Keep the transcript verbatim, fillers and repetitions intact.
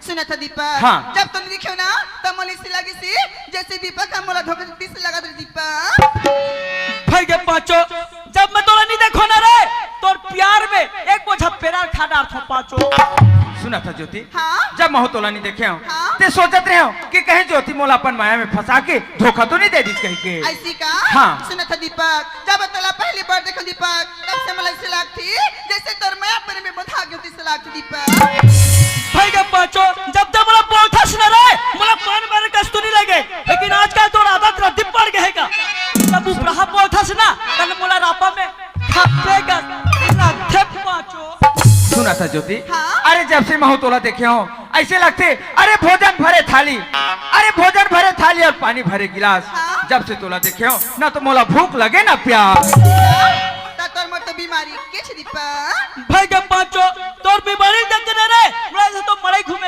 सुनत ह दीपक, हाँ। जब तोला देखेंव ना, तब मोला अइसे लगिस, जइसे दीपक ह मोला धोखा दिस लगत रहे दीपक। भई गे पांचो, जब मैं तोला नइ देखेंव ना रे, तोर प्यार में एक बोझा पेरा खा डारथंव पांचो। सुनत ह ज्योति, हाँ? जब महूं तोला नइ देखेंव, हाँ? ते सोचत रहेंव कि कहीं ज्योति मोला अपन माया में फंसा के धोखा तो नइ दे दिस कहिके। अइसे का? हाँ। सुनत ह दीपक, जब तोला पहली बार देखेंव दीपक, तब से मोला अइसे लागथे, जइसे तोर माया प्रेम में बंधा गेंव तइसे लागथे दीपक। भई गे पांचो, जब तक मोला बोलथस ना रे, मोला पान मारे कस तो नइ लगे, लेकिन आजकल तोर आदत रद्दी पड़ गे हे का। जब उपराहा बोलथस ना, तब मोला रापा में खप्पे कस लगथे पांचो। सुनत ह ज्योति, हाँ? अरे जब से महूं तोला देखेंव, अइसे लगथे, अरे भोजन भरे थाली, अरे भोजन भरे थाली अउ पानी भरे गिलास। हाँ? जब से तोला देखेंव, ना तो मोला भूख लगे ना प्यास। त तोर मोर तो बीमारी के छे दीपक। भई गे पांचो,